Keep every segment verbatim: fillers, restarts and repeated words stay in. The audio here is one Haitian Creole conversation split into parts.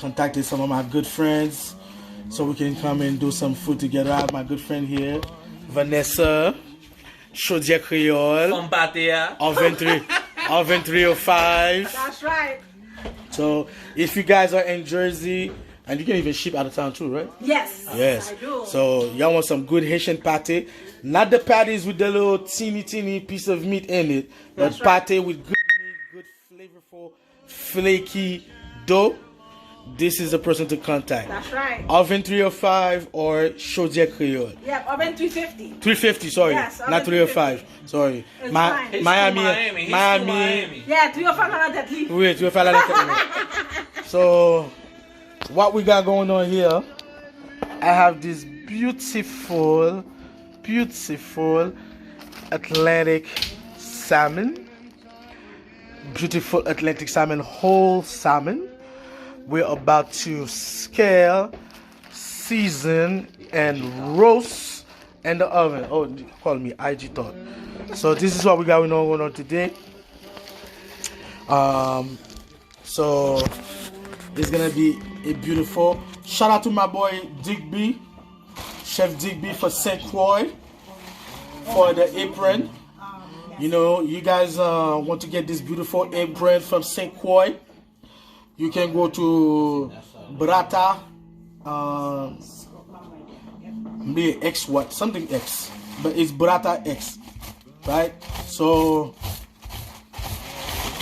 Contacted some of my good friends so we can come and do some food together. I have my good friend here, Vanessa, Chodyè Kreyòl, Fanm Pate a. Oven three, Oven three oh five. That's right. So if you guys are in Jersey, and you can even ship out of town too, right? Yes. Yes. I do. So y'all want some good Haitian pate. Not the patties with the little teeny teeny piece of meat in it, but That's right. pate with good meat, good flavorful, flaky dough. This is the person to contact. That's right. Oven three oh five or Chodyè Kreyòl. Yep, Oven three fifty. Three fifty, sorry. Yes, Not Oven three oh five. Sorry. It's Ma- fine. Miami. Miami. Miami. Yeah, three oh five nan tèt li. Oui, three oh five nan tèt li. So, what we got going on here? I have this beautiful, beautiful Atlantic salmon. Beautiful Atlantic salmon, whole salmon. We're about to scale, season, and roast in the oven. Oh, call me I G Thought. So this is what we got going on, going on today. Um, so it's gonna be a beautiful. Shout out to my boy Digby, Chef Digby for Saint Croix, for the apron. You know, you guys uh, want to get this beautiful apron from Saint Croix. You can go to Brata, uh, X what? Something X. But it's Brata X. Right? So,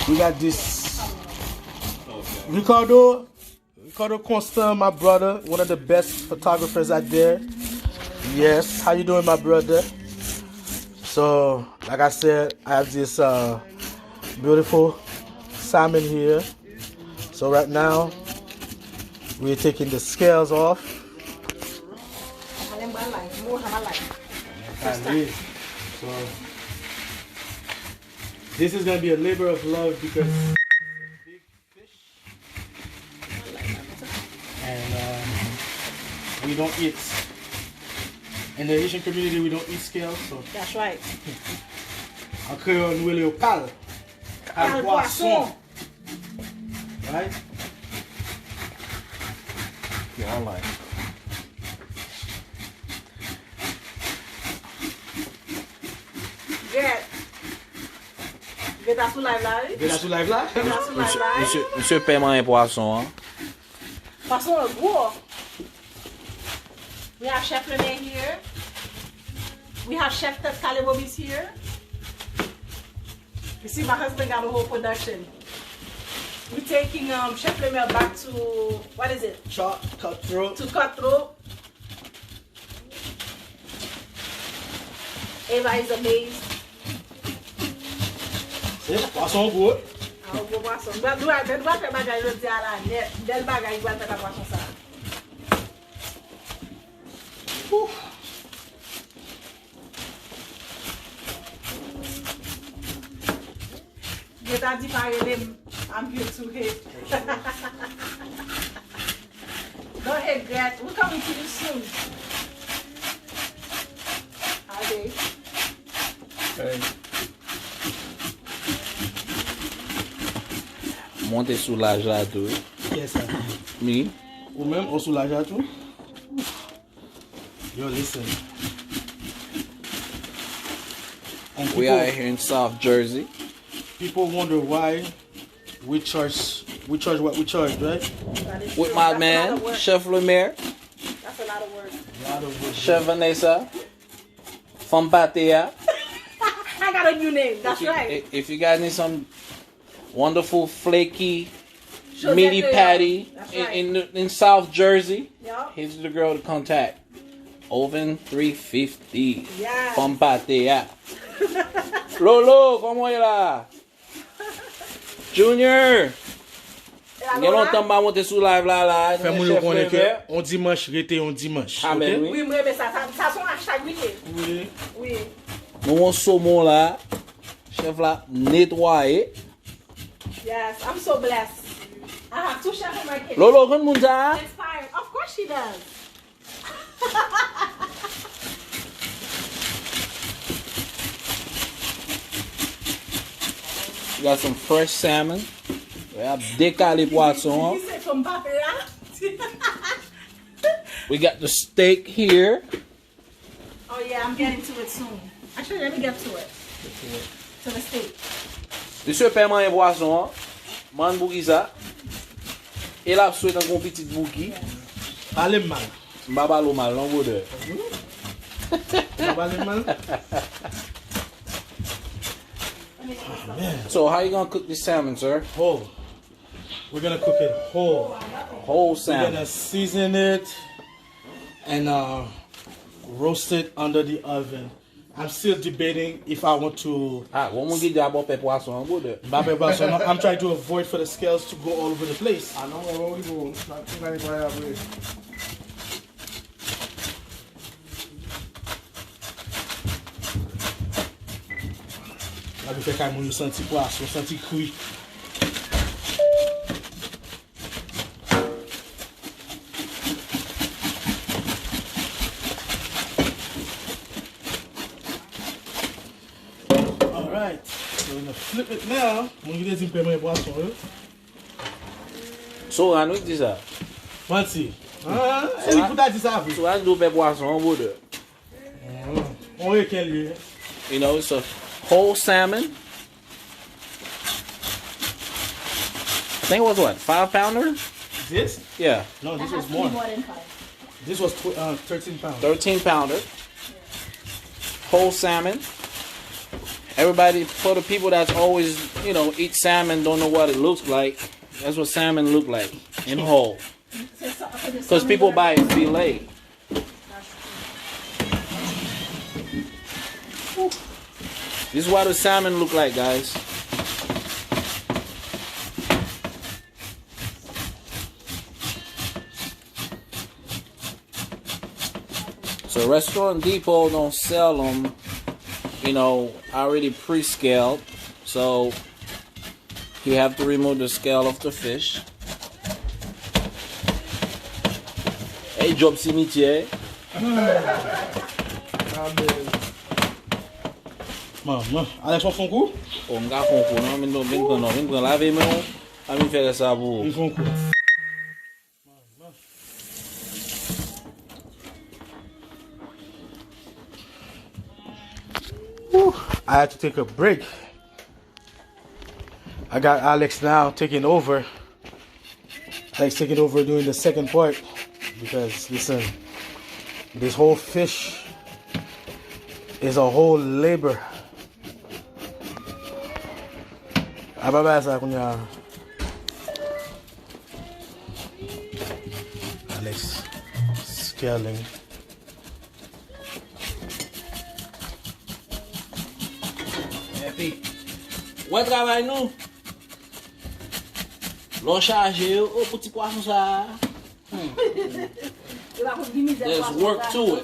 we got this. Ricardo, Ricardo Constant, my brother, one of the best photographers out there. Yes, how you doing, my brother? So, like I said, I have this uh, beautiful salmon here. So right now, we're taking the scales off. So, this is gonna be a labor of love because and um, we don't eat. In the Haitian community, we don't eat scales, so That's right. An kreyòl, nou rele yo kal. Kal pwason. Right? Y'all like. Yes. Greta sou live la, wi. Greta sou live la? Greta sou live la, wi. Misye, misye pè manyen pwason an. Pwason an gwo. We have Chef Lemaire here. We have Chef Tèt Kale Bobis here. You see, my husband got a whole production. We taking um, Chef Lemaire back to, what is it? Chop, cutthroat. To Cutthroat. Eva is amazed. Se pwason gwo. A, yon gwo pwason. Dwa, dwa, dwa fè bagay jodi a la nèt. Bèl bagay dwa fè nan pwason sa. Ouf. Yo ta di pa rele m, I'm here to hit. Go ahead, Gret. We coming to you soon. Ade. Hey. Monte sou laj la tou, wi. Kiyès sa? Mi. Ou menm, ou sou laj la tou? Yo, listen. And We are people, here in South Jersey. People wonder why we charge, we charge what we charge, right? That is With true. my That's a lot man, of work. Chef Lemaire, That's a lot of work. A lot of work. Chef Vanessa, Fanm Pate a. I got a new name. That's If you, right. if you guys need some wonderful flaky Joseph meaty Leon. patty That's in, right. in, in South Jersey, Yup. here's the girl to contact. Oven three fifty. Yes. Fanm Pate a. Lolo, kòman w ye la? Junior! Gen lontan m pa monte sou live la, la. Fè moun yo konnen ke yon dimanch rete yon dimanch, Amen, ok? wi. Wi, m renmen sa. Sa, sa se yon hashtag, wi, ye. Wi. Wi. Nou yon somon la. Chèf la netwaye. Yes, I'm so blessed. I have two chefs in my kitchen. Lolo, konn moun sa a? Inspired. Of course she does. We got some fresh salmon. Y ap dekale pwason an. Li se fanm pa pè a. We got the steak here. Oh yeah, I'm getting to it soon. Actually, let me get to it. To the steak. Misye pè manyen pwason an. Man Bouki sa. E l ap swe tankou yon pitit Bouki. Pale m mal. M pa pale w mal, non, brother. M pa pale m mal. So, how you gonna cook this salmon, sir? Whole. We're gonna cook it whole. Whole salmon. We're gonna season it and uh, roast it under the oven. I'm still debating if I want to. Ah, gon moun ki di a bò pè pwason an, brother. M pa pè pwason, non. I'm trying to avoid for the scales to go all over the place. Ah non, mwen wè w rive w. Sa, sa netwaye apre. Lage fè kay moun yo santi pwason, santi kri. Alright. So, we gonna flip it now. Moun ki te di m pè manyen pwason, wi. Soran wi ki di sa. Manti. Ah, e li pou ta di sa vre. Soran di w pè pwason, brother. Mm. On reken l ye. You know, it's a whole salmon. I think it was what, five pounder? This? Yeah. No, this was more. More than five. This was tw- uh, thirteen pounds. Thirteen pounder. Whole salmon. Everybody, for the people that's always, you know, eat salmon, don't know what it looks like. That's what salmon look like in whole. Because people buy it fillet. This is what the salmon look like, guys. So Restaurant Depot don't sell them, you know, already pre-scaled. So you have to remove the scale of the fish. Hey, Job Cimetière. Amen. Manman, Alex, w ap fè yon kou? Oh, m ka fè yon kou, non? Vin, vin pran, non. Vin pran, lave men w. A vin fè rès la pou ou. Vin fè yon kou. Whew, I had to take a break. I got Alex now taking over. Alex taking over doing the second part because, listen, this whole fish is a whole labor. Apa bagay sa kounye a? Alex scaling. Epi, wè travay nou. Lè w chaje yo, o, pou ti pwason sa a. Hmm. There's work to it.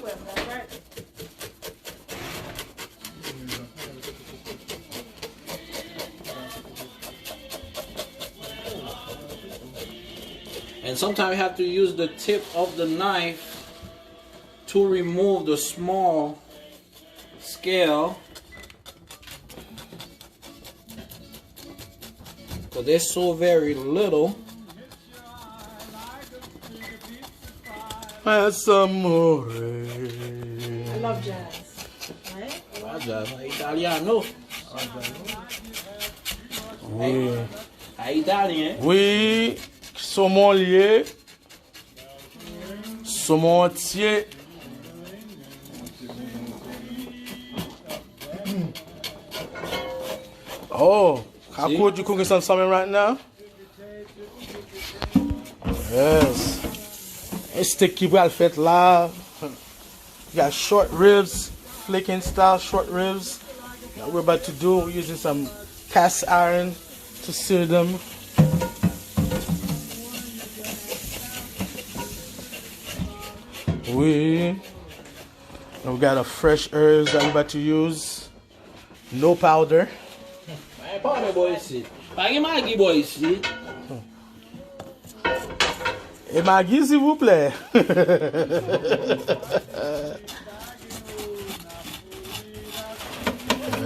And sometimes you have to use the tip of the knife to remove the small scale. Because they're so very little. That's amore. I love jazz. Right? Ah, jazz, italiano. Wi. A italyen. Wi, somon l ye. Somon antye. Oh, Kako, you cooking some salmon right now? Yes. E steak ki pral fèt la. We got short ribs, flaking style short ribs. Now we're about to do, we're using some cast iron to sear them. Oui. And we got a fresh herbs that we're about to use. No powder. Pa gen powder bò isit. Pa gen Maggi bò isit. E Maggi, silvouplè.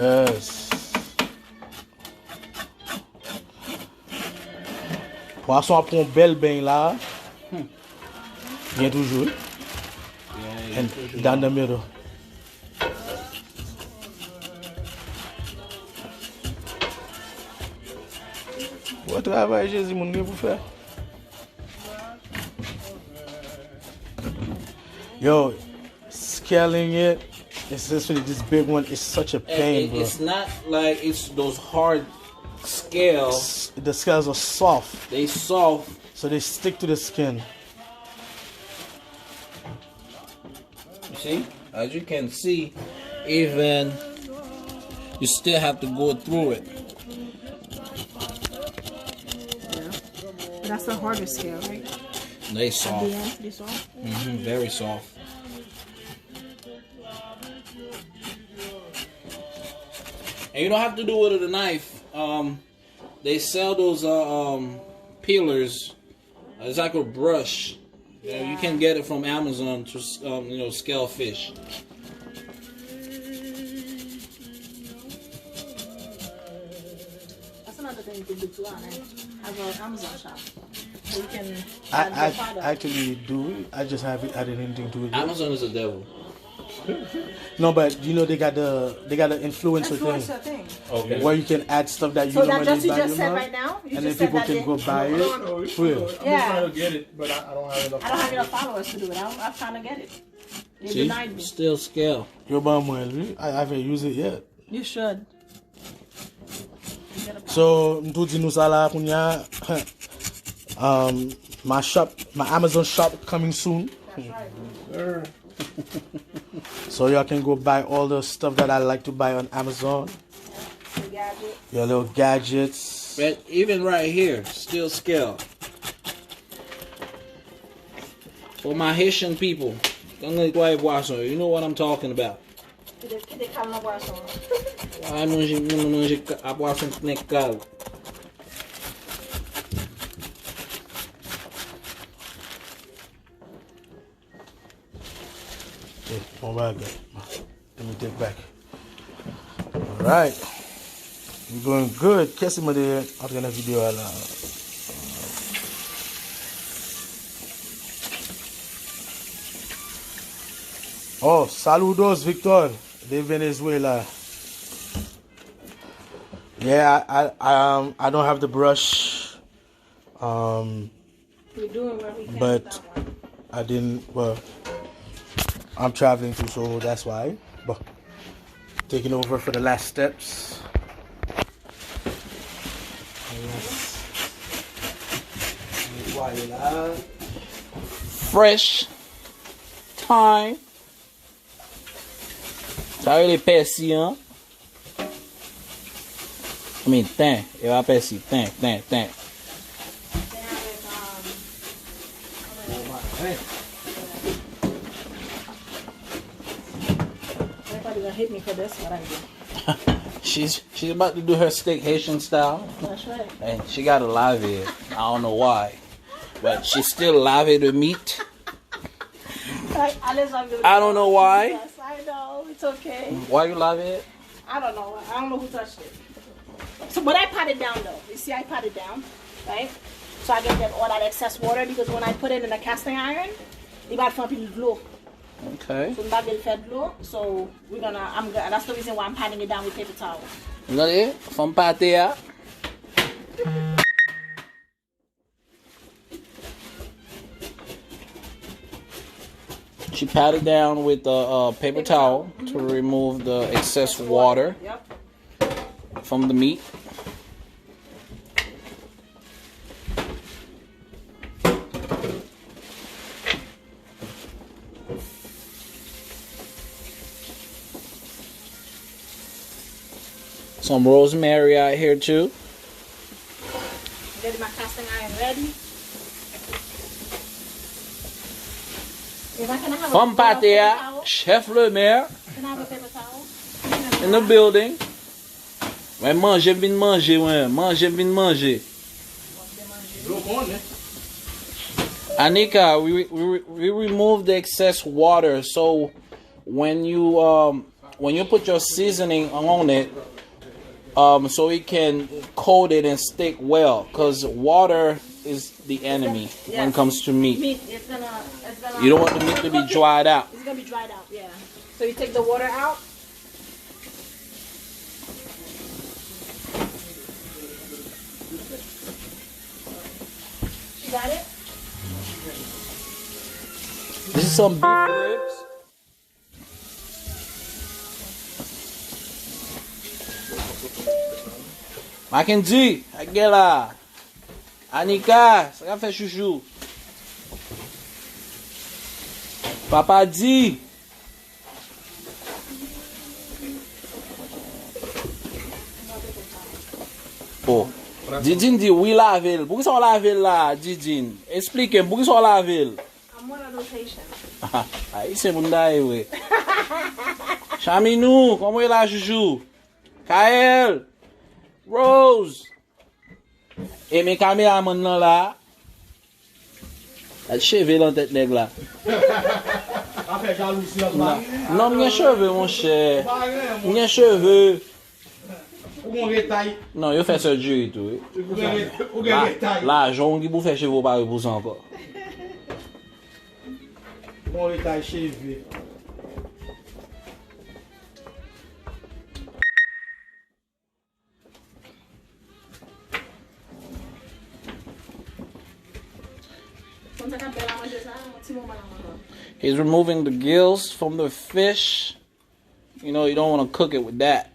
Yes. Pwason ap pran yon bèl beny la. Byen toujou, wi. And down the middle. Bon travay, Jezi, moun gen pou fè. Yo, scaling it, especially this big one, is such a pain, bro. It's not like it's those hard scales. The scales are soft. They soft. So they stick to the skin. You see? As you can see, even you still have to go through it. Yeah. But that's the hardest scale, right? They soft. At the end, they soft. Mm-hmm, very soft. And you don't have to do it with a knife. Um, they sell those uh, um, peelers. It's like a brush. Yeah, you can get it from Amazon to um, you know, scale fish. That's another thing you can do too, Anna. Have an Amazon shop. So you can I, add I your product. Actually do it. I just haven't added anything to it yet. Amazon is the devil. No, but you know they got the they got the influencer thing Influencer thing. Okay. Where you can add stuff that you So that normally just you buy just your said mom, right now? You and then just said people that can they- go buy No, no, it. it's For real. cool. I'm Yeah. just trying to get it, but I, I don't have enough. I don't have enough followers to do it. I'm, I'm trying to get it. They See? Denied me. Still scale. Yo ban mwen li. I haven't used it yet. You should. So, m tou di nou sa la kounye a. Um, my shop, my Amazon shop coming soon. Sir. So y'all can go buy all the stuff that I like to buy on Amazon. You got it. Your little gadgets. But even right here, still scale. For my Haitian people, nan netwaye pwason, you know what I'm talking about. Kite kite kal nan pwason. Ay manje, moun manje ka- a pwason k nan kal. Bon bagay. Let me take back. Alright. We going good. Kèsi mande antre nan videyo a la? Oh, saludos, Victor, de Venezuela. Yeah, I, I, um, I don't have the brush. Um, We're doing what we can But- with that one. I didn't, well, I'm traveling too, so that's why. But taking over for the last steps. Netwaye la. Fresh thyme. Sa rele pèsi an. I mean, ten. E pa pèsi, ten, ten, ten. Everybody gonna hate me for this, but I do. She's she's about to do her steak Haitian style, That's right. and she gotta lave it. I don't know why, but she still lave the meat. I, I, just love the- I don't know why. Yes, I know. It's okay. Why you lave it? I don't know. I don't know who touched it. So, but I pat it down though. You see, I pat it down, right? So I can get all that excess water because when I put it in the casting iron, li va fè anpil dlo. Okay. So m pa vle l fè dlo. So we're gonna. I'm gonna. That's the reason why I'm patting it down with paper towel. Gade, fanm pate a. She pat it down with a, uh, paper towel to remove the excess water Yep. from the meat. Some rosemary out here too. Ready, my casting iron ready. If I can have a Fanm pate a, towel, chef le maire can I have a paper towel? in the building. Mwen manje m vin manje, mwen manje m vin manje. Dlo konnen. Anika, we, we, we remove the excess water, so when you um when you put your seasoning on it, um so it can coat it and stick well, cause water is the enemy when it comes to meat. Meat, it's gonna, it's gonna, you don't want the meat to be dried out. It's gonna be dried out, yeah. So you take the water out. You got it? This is some beef ribs. Mackendy, ak gen la. Anika, sa k ap fè chouchou? Papa di. Oh. Didine di wi lave l. Poukisa w lave l la, Didine? Esplike m, poukisa w lave l? I'm one of those Haitians. Ayisyen moun ta ye vre. Chaminou, kòman w ye la, chouchou? Kael, Rose. E men kameramann nan la. Gad cheve lan tèt nèg la. Afè jalouzi an. Non, m gen cheve, monchè. M gen cheve. Ou gon retay. Non, yo fè surgery tou, wi. Ou gen retay. Lajan w gen pou fè cheve w pa repousse ankò. Ou gon retay cheve. Konn sa k ap bèl a manje sa, yon ti moman la ankò. He's removing the gills from the fish. You know, you don't want to cook it with that.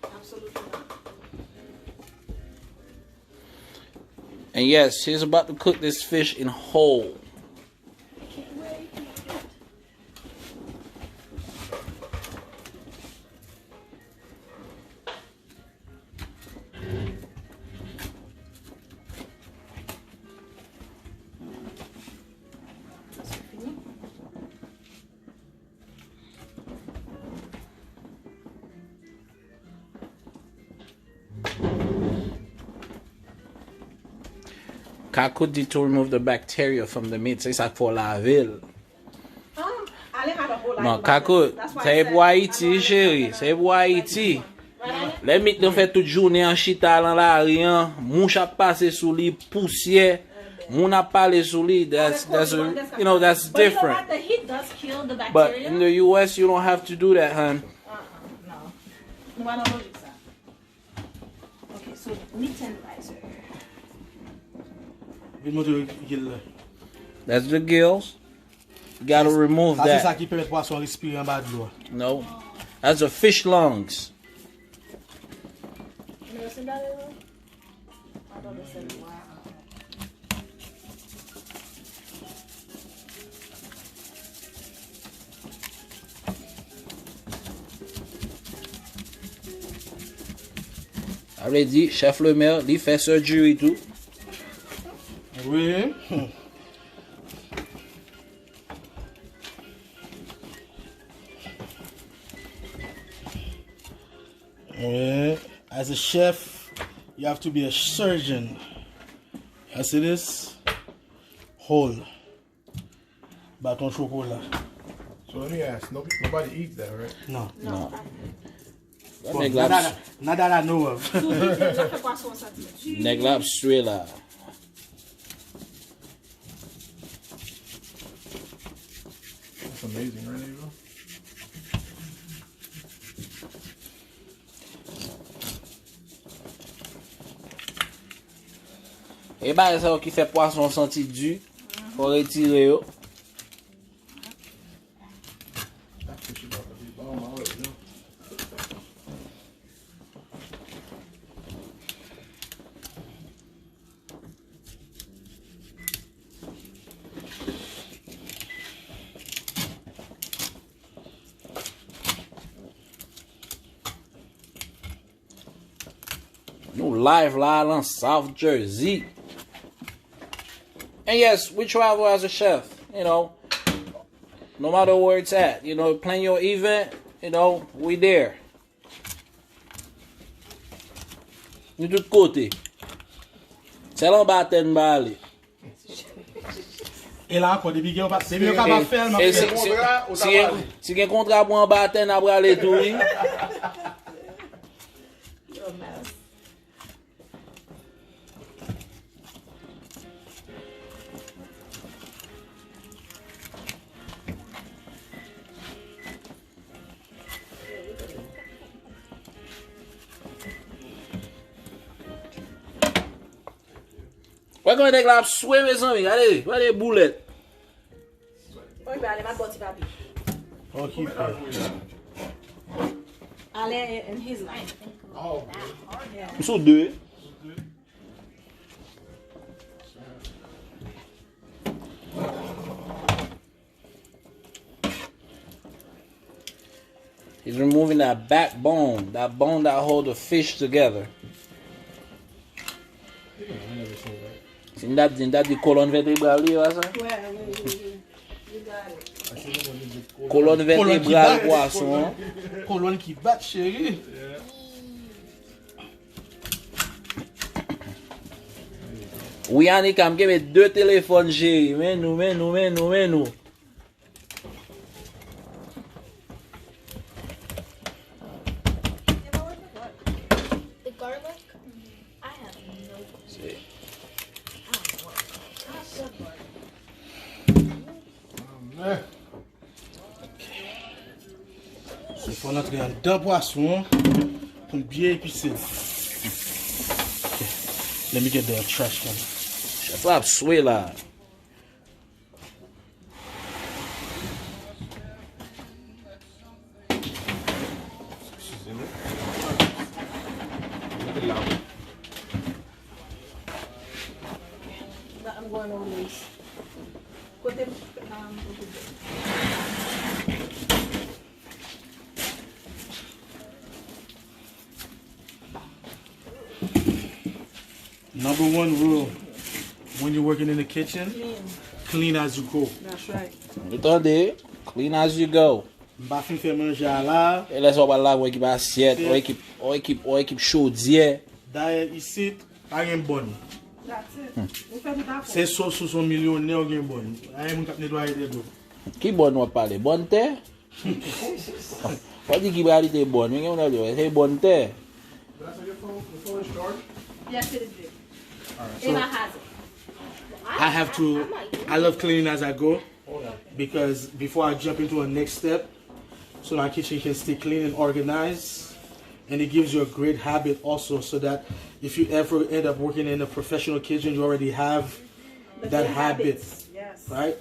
Absolutely not. And yes, he's about to cook this fish in whole. Kakout di to remove the bacteria from the meat. Se sa k fè w lave l. Non, Kakout, sa e pou Ayiti, cheri. Sa e pou Ayiti. Lè mit nan fè tout jounen an chita lan lari an, mouch ap pase sou li, pousyè, moun ap pale sou li. That's, that's, you know, that's different. But in the U S, you don't have to do that, hun. Nou pa nan lojik sa. Ok, so, meat tenderizer. Vin montre yo gil la. That's the gills. You gotta remove that. Sa se sa ki pèmèt pwason an respire anba dlo a. No. That's the fish lungs. Sa vle di, chèf Lemè, li fè surgery tou. Wi. Wi. As a chef, you have to be a surgeon. Y'all see this? Hole. Baton chokola. So let me ask, no, nobody eats that, right? No. No. Bon, nèg la, not that I know of. Nèg la ap swe la. That's amazing, right, Angel? E bagay sa yo ki fè pwason santi di, fò retire yo. Nou live la lan South Jersey. And yes, we travel as a chef, you know. No matter where it's at, you know, plan your event, you know, we there. Nou tout kote. Sèl anba tè n pa ale. E la ankò, depi gen, depi yo kapab fè l, m ap fè l. Si gen kontra pou anba tè, n ap rale tou, wi. Yo, mès. Wè kòman nèg la ap swe, mezanmi. Gade, gade boulèt. Mwen ale, m ap ba w ti papi. Okipe. Ale in his lane. M sou de. He's removing that backbone, that bone that hold the fish together. Si m t ap di, m t ap di kolòn vètebral li, pa sa? Wè, wi, wi, wi. You got it. Kolòn vètebral pwason an. Kolòn ki bat, cheri. Wi, Anika, m kenbe de telefòn, cheri. Men nou, men nou, men nou, men nou. The garlic? I have no clue. I don't know. I don't know. Man. Se fò n antre anndan pwason an pou n byen epise l. Ok. Let me get the trash can. Chèf la ap swe la. Excuse me. Look at that. But I'm going over this. Kote, um, Number one rule when you're working in the kitchen, clean as you go. That's right. Ou tande? Clean as you go. M pa fin fè manje a la. E lè sa w pral lave w ekip asyèt, w ekip, w ekip, w ekip chodyè. Dayè isit, pa gen bòn. That's it. Ou fè tout afè. Se sof si w se yon milyonè w gen bòn. Dayè moun k ap netwaye tèt yo. Ki bòn w ap pale? Bòn tè? W ap di ki kalite bòn, men gen moun ap di, se bòn tè. Yes, it is big. Ava has it. I have to, I love cleaning as I go because before I jump into a next step, so my kitchen can stay clean and organized. And it gives you a great habit also, so that if you ever end up working in a professional kitchen, you already have that habit, right?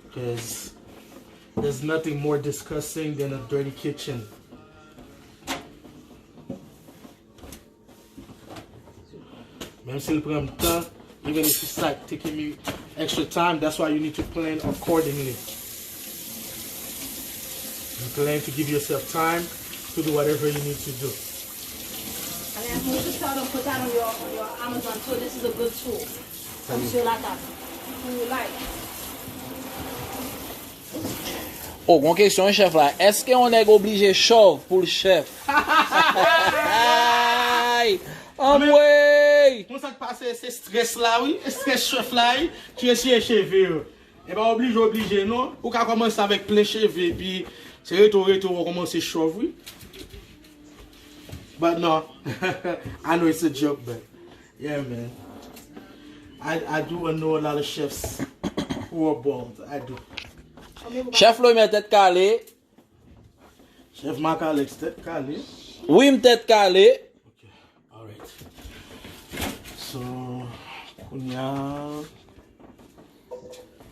Because there's nothing more disgusting than a dirty kitchen. Menm si l pran m tan, even if it's like taking me extra time, that's why you need to plan accordingly. You plan to give yourself time to do whatever you need to do. And then you just tell them put that on your, on your Amazon too. This is a good tool. Comme sur la table. Who you like. Oh, gon kesyon, wi, chèf la. Èske yon nèg oblije chòv pou l chèf? Ay! Anmwey! Konn sa k pase, se strès la, wi. Strès chèf la, wi, ki retire cheve yo. E pa oblije, oblije, non. Ou ka kòmanse avèk plen cheve, epi se reto, reto, ou kòmanse chòv, wi. But no, I know it's a joke, but yeah, man. I, I do know a lot of chefs who are bald. I do. Chèf Loymer tèt kale. Chèf Marc Alex tèt kale. Wi, m tèt kale. Okay, all right. So, kounye a,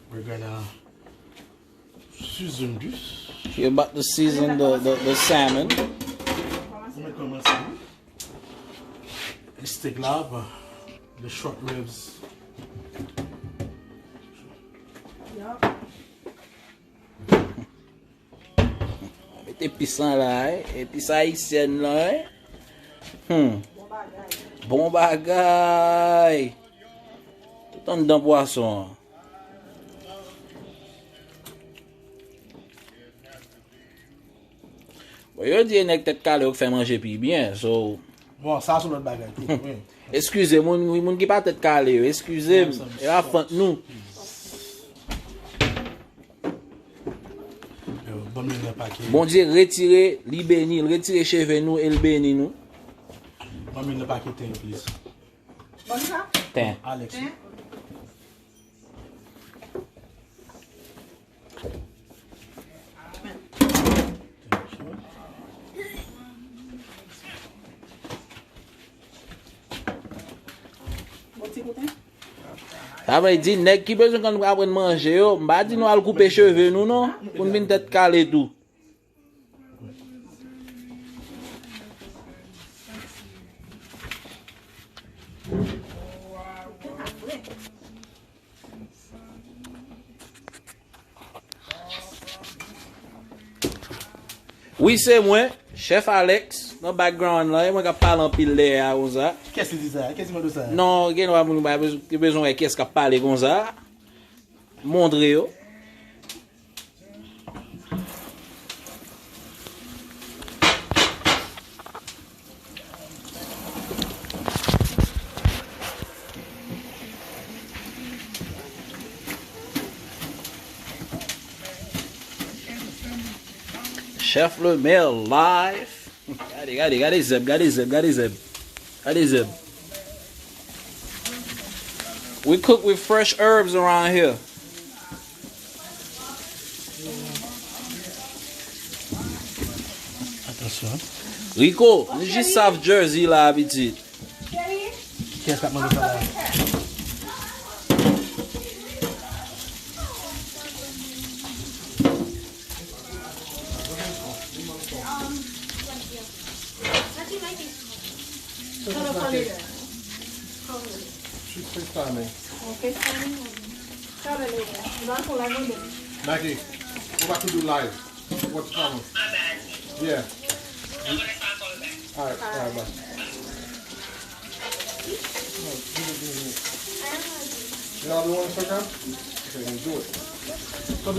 we're gonna season this. You're about to season the, the, the salmon. Mwen kòmanse, wi. Steak la, the short ribs. Mete epis lan la, wi. Epis ayisyèn lan, wi. Hmm. Bon bagay. Tout anndan pwason an. Bon, yo di e nèg tèt kale yo k fè manje pi byen, so. Bon, sa se lòt bagay tou, wi. Eskize, moun, moun ki pa tèt kale yo, eskize m, e pa fòt nou. Yo, ban m youn nan pake. Bondye retire, li beni, l retire cheve nou e l beni nou. Ban m youn nan pake ten, please. Ban m sa? Ten. Alex. Ten? Bon ti kouten. Sa vle di, nèg ki bezwen konn aprann manje yo, m pa di nou al koupe cheve nou non, pou n vin tèt kale tou. Wi, se mwen, Chèf Alex, nan background lan, e mwen k ap pale anpil dèyè a konsa. Kiyès ki di sa? Kiyès ki mande w sa? Non, gen dwa moun ki bezwen wè kiyès k ap pale konsa. Montre yo. Chef Lemè live. Gade, gade, gade zèb, gade zèb, gade zèb. Gade zèb. We cook with fresh herbs around here. Atansyon. Rico, nou jis save Jersey la, pitit. Kiyès k ap manje sa la? She's FaceTiming. Maggie, we're about to do live. What's the problem? Yeah. Alright, alright, bye. You know, do it, do it, do it. You know, do it on Instagram? Okay, then do it.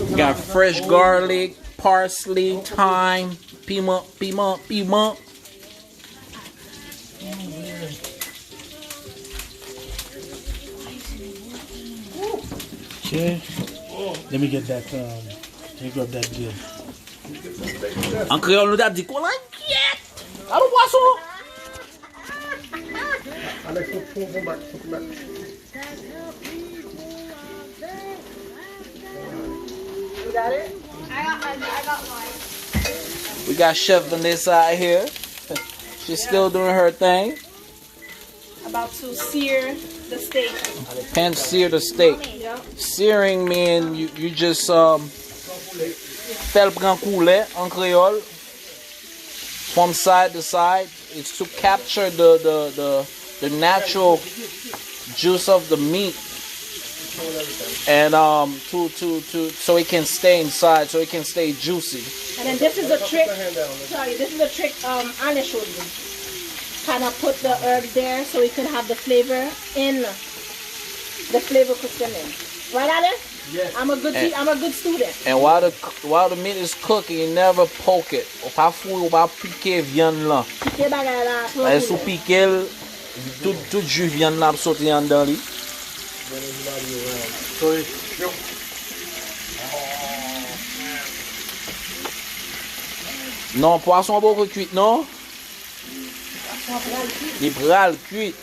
We got fresh garlic, parsley, thyme, piman, piman, piman. Okay. Let me get that, um, let me grab that deal. An kreyòl, nou t ap di, "Kolangyèt! Gade yon pwason!" Alex, put, put, put back, put back. You got it? I got, I, I got mine. We got Chef Vanessa out here. She's still doing her thing. About to sear the steak. Pan sear the steak. Yep. Searing mean you, you just, um, fè l pran koulè an kreyòl. From side to side. It's to capture the, the, the, the natural juice of the meat and, um, to, to, to, so it can stay inside, so it can stay juicy. And then this is a trick. Sorry, this is a trick, um, Anne showed me. Kind of put the herb there so it could have the flavor in the flavor could come in. Right, Anne? Yes. I'm a good te-, I'm a good student. And while the, while the meat is cooking, you never poke it. Ou pa foure, ou pa pike vyann lan. Pike bagay la, pran. Lè si w pike l, tout, tout ji vyann lan ap soti anndan li. Sorry. Non, pwason an poko kwit non. Li pral kwit.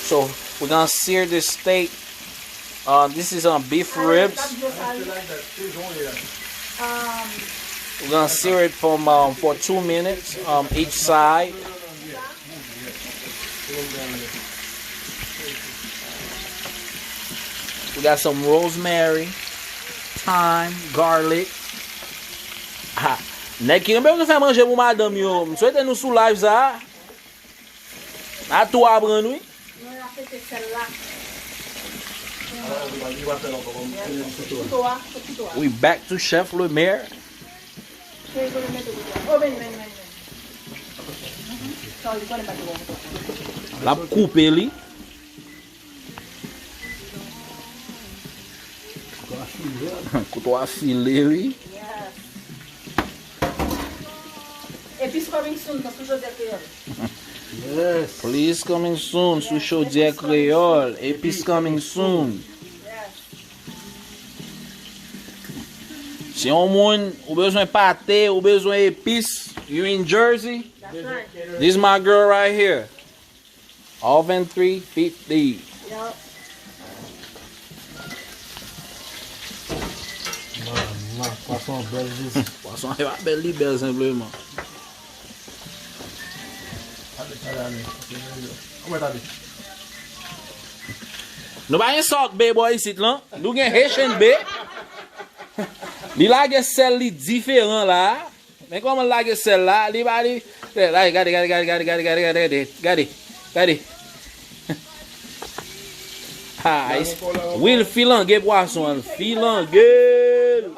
So, we're gonna sear this steak. Uh, this is, um, beef ribs. We're gonna sear it from, um, for two minutes, um, each side. We got some rosemary, thyme, garlic. Ha. Nèg ki renmen fè manje pou madanm yo, m swete nou sou live sa. A tou aprann wi. We back to Chef Lemaire. L ap koupe li. Kouto a file wi. Epis coming soon, nan sou Chodyè Kreyòl. Yes. Please coming soon sou Chodyè Kreyòl. Epis coming soon. Si yon moun, ou bezwen pate, ou bezwen epis, you in Jersey, this is my girl right here. Oven three fifty. Yup. Man, man, pwason an bèl jis. Pwason an pa bèl, li bèl senpleman. Gade, gade, gade. Anmwey, gade. Nou pa gen Salt Bae bò isit lan. Nou gen Haitian Bae. Li lage sèl li diferan la. Men kòman l lage sèl la. Li pa li. Gade, gade, gade, gade, gade, gade, gade, gade, gade, gade, gade. Ha, Will filange pwason an. Filange l.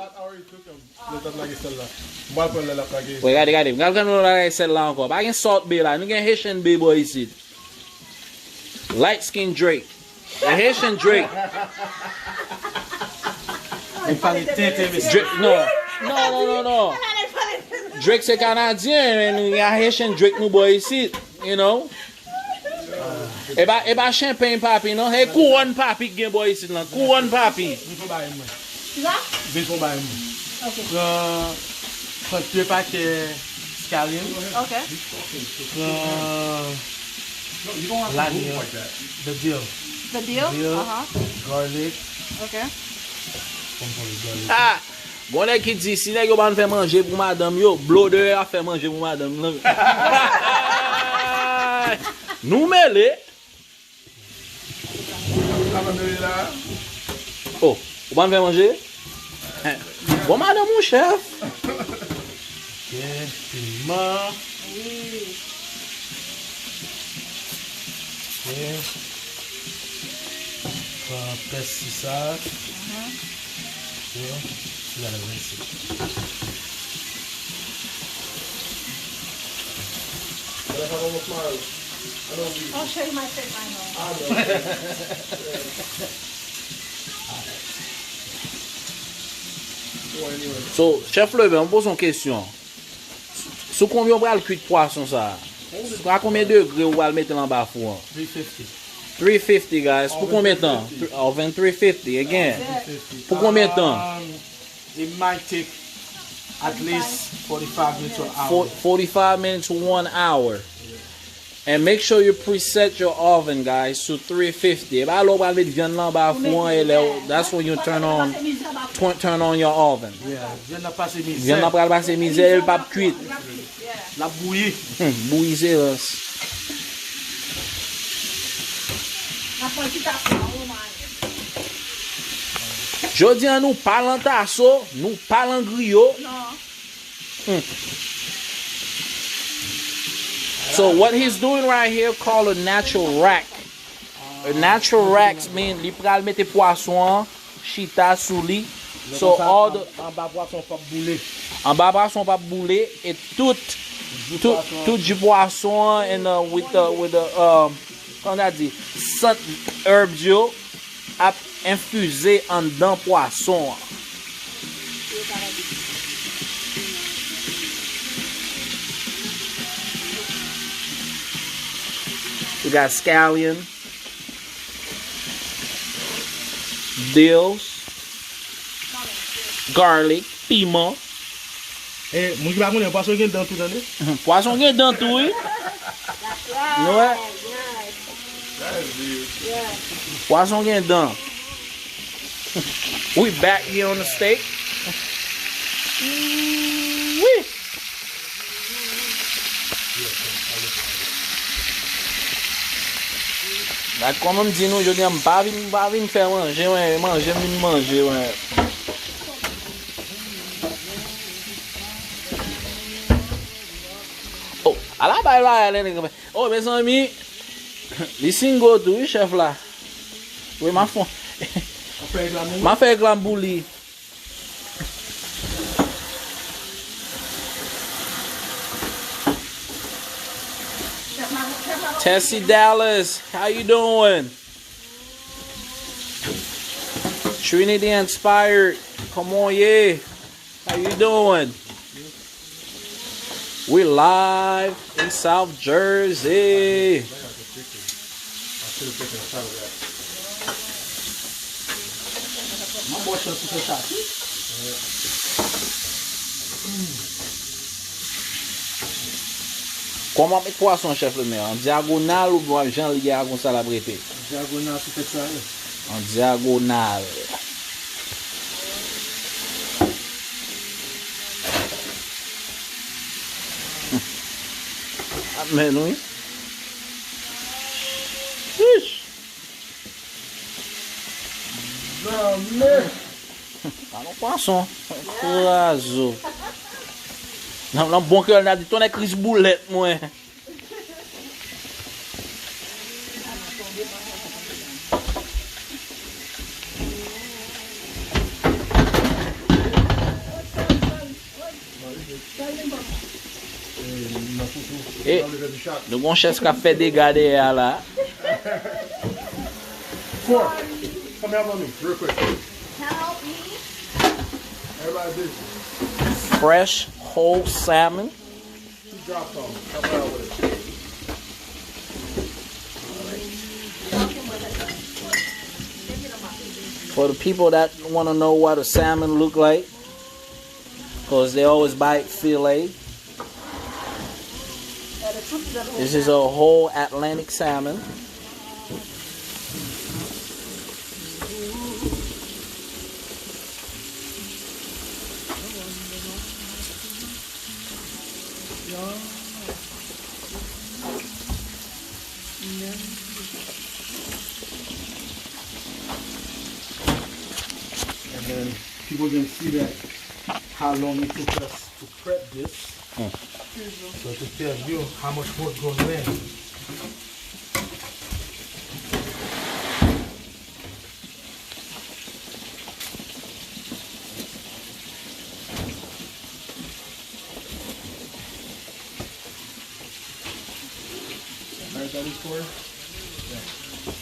Lè l t ap lage sèl la. M pral pran lè l ap lage. Wè, gade, gade. M pral pran lè l ap lage sèl la ankò. Pa gen Salt Bae la. Nou gen Haitian Bae bò isit. Light skin Drake. E Haitian Drake. Li pale tenten, mesye. Drake, non. Non, non, non, non. Drake se Kanadyen, men nou gen Haitian Drake nou bò isit, you know. E pa, e pa champagne papi, non. E kouwòn papi k gen bò isit lan. Kouwòn papi. Vin fon bagay mwen. Kisa? Vin fon bagay mwen. Ok. Pran, pran de pakè scallion. Ok. Pran lanian. The dill. The dill? Dill, aha. Garlic. Ok. Fò m pran garlic. Ah! Gon nèg ki di, si nèg yo pa fè manje pou madanm yo, blodè a fè manje pou madanm nan. Nou mele. Sa mande la. Oh, ou pa fè manje? Bon, madanm ou chèf. Ok, piman. Ok. Pran pès sisa. Ok. Sisa la rense. Oh, cheri, my favorite, I know. So, chèf Leben, mwen poze yon kesyon. Sou konbyen w pral kwit pwason sa a? A konbyen degre w pral mete l anba fou an? Three fifty. Three fifty, guys. Pou konbyen tan? Oven three fifty, again. Pou konbyen tan? Um, it might take at least forty-five minutes to an hour. Fo-, forty-five minutes to one hour. And make sure you preset your oven, guys, to three fifty. E pa lè w pral met vyann nan anba fou an, e lè w, that's when you turn on, twen-, turn on your oven. Yeah, vyann nan pase mizè. Vyann nan pral pase mizè, e l p ap kwit. L ap bouyi. Hmm, bouyi se rans. Jodi a nou pa lan taso, nou pa lan griyo. Hmm. So what he's doing right here called a natural rack. A natural rack mean li pral mete pwason an chita sou li. So all the anba pwason p ap boule. Anba pwason p ap boule e tout, tout, tout ji pwason an and uh, with the, with the, um, kòman ta di, sant herbs yo ap enfize anndan pwason an. We got scallion, dills, garlic, piman. E, moun ki pa konnen, pwason gen dan tou, tande? Pwason gen dan tou, wi. Nou wè? Pwason gen dan. We back here on the steak. Wi. Gad kòman m di nou, jodi a m pa vin, m pa vin fè manje, mwen, manje m vin manje, mwen. Oh, ala bay la, ale nèg. Oh, mezanmi, li single tou, wi, chèf la. Wi, m a fon. M a fè reklam pou li. Tessie Dallas, how you doing? Trinity Inspired, kòman w ye? How you doing? We live in South Jersey. Kòman w ap met pwason, chèf Lemè? An dyagonal oubyen w ap jan l ye a konsa l ap rete? Dyagonal sou tèt sa yo. An dyagonal. Amèn, wi. Chiche. Pa nan pwason. Krazo. Nan, nan bon kreyòl, n a di tonnè kris boulèt, mwen. E, nou gon chèf k ap fè dega dèyè a la. Four. Come here for me, real quick. Help me. Everybody busy. Fresh whole salmon. Two drops on. Come around with it. For the people that want to know what a salmon look like, because they always buy it fillet. This is a whole Atlantic salmon. And then people can see that how long it took us to prep this. So to tell you how much work goes in.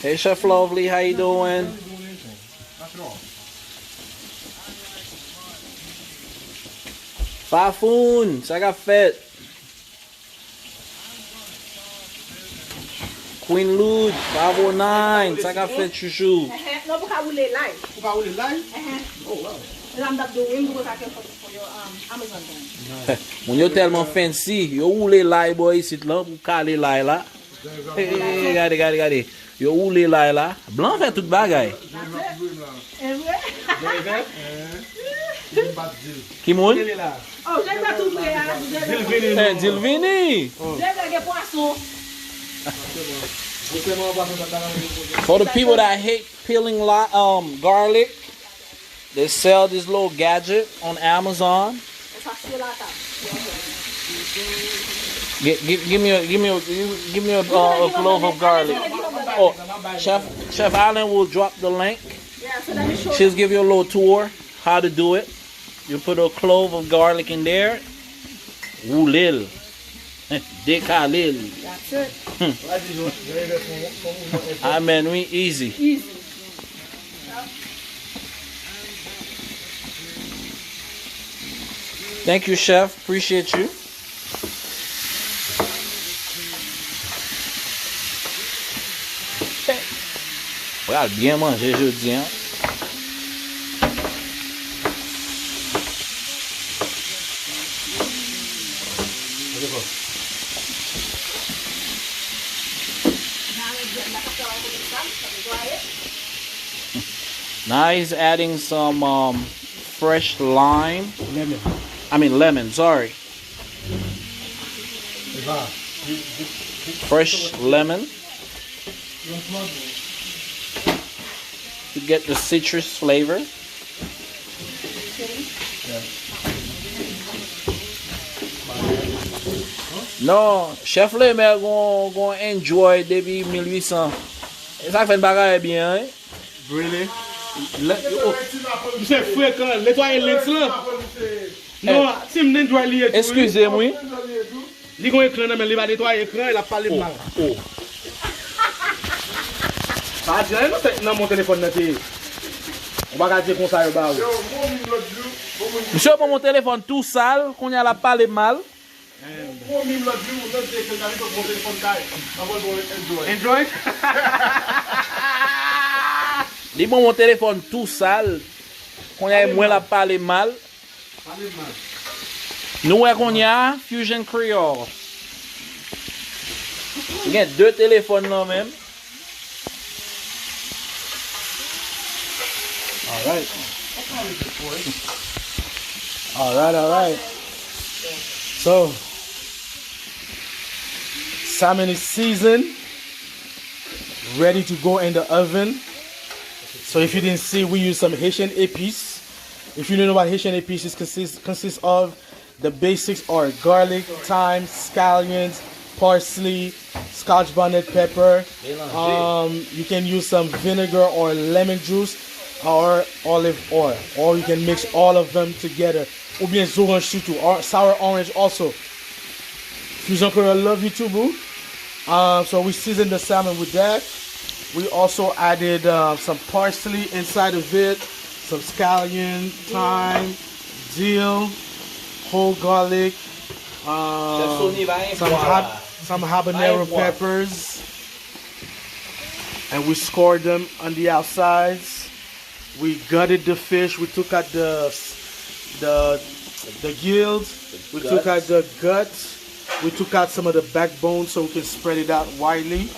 Hey, Chef Lovely, how you doing? Fafoun, sa k ap fèt? Queen Lud, Favo Nine, sa k ap fèt, chouchou? Ehe, non, pou ka woule lay. Pou ka woule lay? Ehe. Oh, wow. Moun yo tèlman fancy, yo woule lay bò isit lan pou kale lay la. Hey, gade, gade, gade. Yo woule lay la. Blan fè tout bagay. Ki moun? Oh, Jezè tou pre a. Jezè. Eh, di l vini. Jezè gen pwason. For the people that hate peeling li- um, garlic, they sell this little gadget on Amazon. Give, give, give me a, give me a, give me a, uh, a clove of garlic. Oh, Chef, Chef Allen will drop the link. She'll give you a little tour how to do it. You put a clove of garlic in there. Woule l. Dekale l. That's it. Amen, wi, easy. Easy. Thank you, chef. Appreciate you. Pral byen manje jodi a. Now he's adding some, um, fresh lime. Lemon. I mean lemon, sorry. Fresh lemon to get the citrus flavor. Non, chèf Lemè gon, gon Android depi mil uit san. E sa k fè n pa ka wè byen, wi. Really? Lè, oh, misye frekan, netwaye lens lan. Non, si m netwaye li ye tou, wi. Eskize m, wi. Li gon ekran nan men l, li pa netwaye ekran, l ap pale m mal. Oh. Pa di anyen non, se nan men telefòn nan te ye. Ou pa ka di konsa yo ba ou. Misye pran yon telefòn tou sal, kounye a l ap pale m mal. Android? Li ban m yon telefòn tou sal. Kounye a e mwen l ap pale mal. Nou wè kounye a, Fusion Creole. Gen de telefòn nan men m. Alright. Alright, alright. So, salmon is seasoned, ready to go in the oven. So if you didn't see, we use some Haitian épices. If you don't know what Haitian épices is, consist, consist of, the basics are garlic, thyme, scallions, parsley, Scotch bonnet pepper. Um, you can use some vinegar or lemon juice or olive oil, or you can mix all of them together. Oubyen zoranj sitou, or sour orange also. Fusion Creole love you too, boo. Um, so we season the salmon with that. We also added uh, some parsley inside of it, some scallion, thyme, dill, whole garlic, um, some, hab- some habanero peppers, and we scored them on the outsides. We gutted the fish. We took out the the the gills. We took out the guts. We took out some of the backbone so we can spread it out widely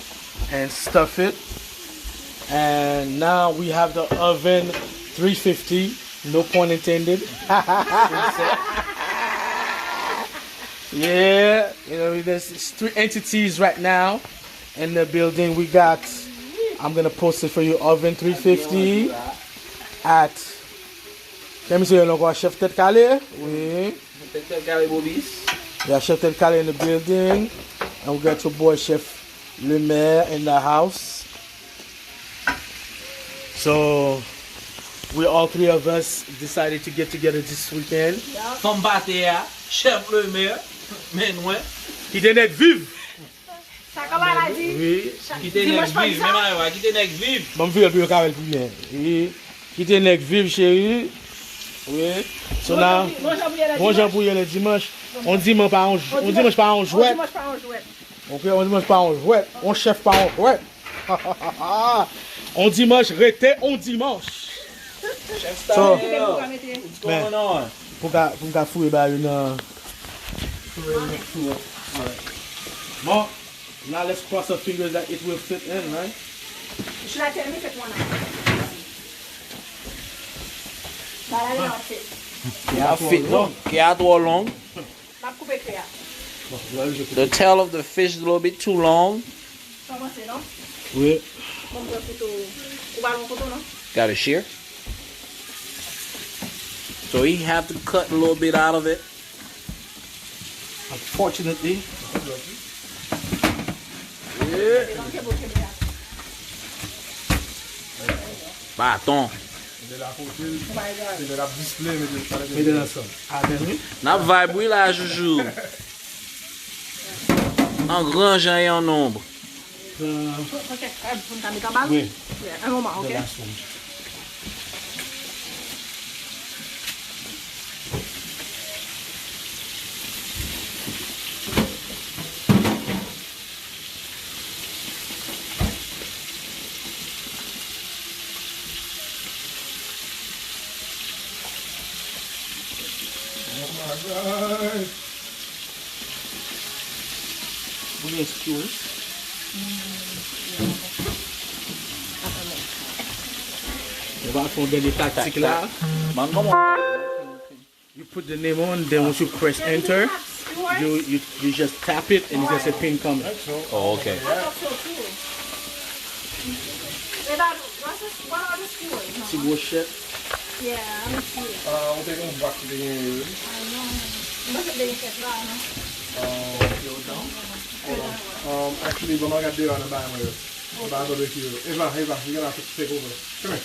and stuff it. And now we have the oven three fifty, no pun intended. Yeah, you know, there's three entities right now in the building. We got, I'm gonna post it for you, oven three fifty at Kèmi se yon ankò chèf tèt kale. Wi. Tèt kale Bobis. Yeah, chèf tèt kale in the building. And we got your boy Chef Lemaire in the house. So we all three of us decided to get together this weekend. Fanm pate a, Chef Lemaire, men mwen. Kite nèg viv. Sa kòman la di? Wi. Kite nèg viv, men mayo a, kite nèg viv. Ban m vire l pou yo ka wè l pi byen. Wi. Kite nèg viv, cheri. Wi. So now, bon jan pou ye le dimanch. On dimanch pa on, on dimanch pa on jwèt. Ok, on dimanch pa on jwèt. On chèf pa on jwèt. On dimanch rete on dimanch. So, men, pou ka, pou m ka foure ba yo nan. Bon, now let's cross our fingers that it will fit in, right? Should I tell you fit one? Bagay la fit. Kè a fit, non? Kè a twò long. M ap koupe kè a. The tail of the fish is a little bit too long. Sa w panse, non? Wi. Bon, m pran kouto. Ou pa gen kouto, non? Got a shear. So he have to cut a little bit out of it. Unfortunately. Baton. Mete l akote l. Se lè l ap display, mete l ansanm. Amen, wi. N ap vibe, wi, la, Joujou. En grand jan e en nombre. Wi. Oh my God. Ou gen skewer? Ou va fè yon dènye taktik la. Man, kòman? You put the name on, then once you press enter, you, you, you just tap it and it's just a pin comment. Oh, okay. Ti bwochèt. Ah, ou te gen yon bwat ki te gen yo, wi. Ah, ok, hold on. Hold on. Um, actually, ban m al gade deyò a nan bagay mwen yo. Nan bagay barbecue yo. Eva, Eva, you gotta take over. Come here.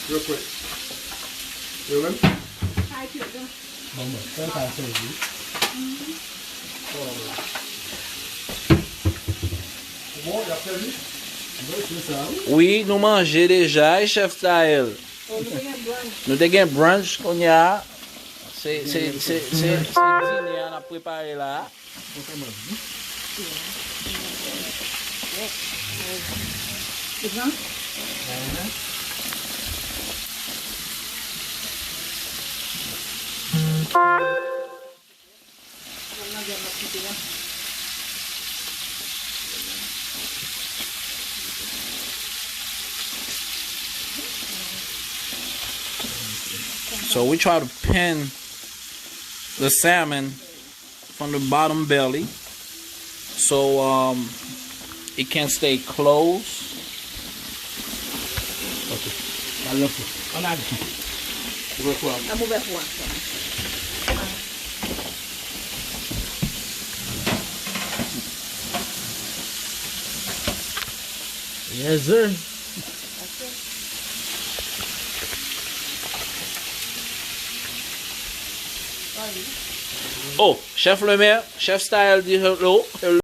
Real quick. Yo menm? Bon, bon, fè l pa sèvi. Bon, y ap sèvi? Bon, se sa, wi. Wi, nou manje deja, wi, Chef Staël. Nou te gen brunch kounye a. Se, se, se, se, se dine a n ap prepare la. So we try to pin the salmon from the bottom belly so um, it can stay closed. Al nan fou. Ann ale. Ouvè fou a. An ouvè fou a. Yes, sir. Oh, chef le maire, chef style di hello, hello.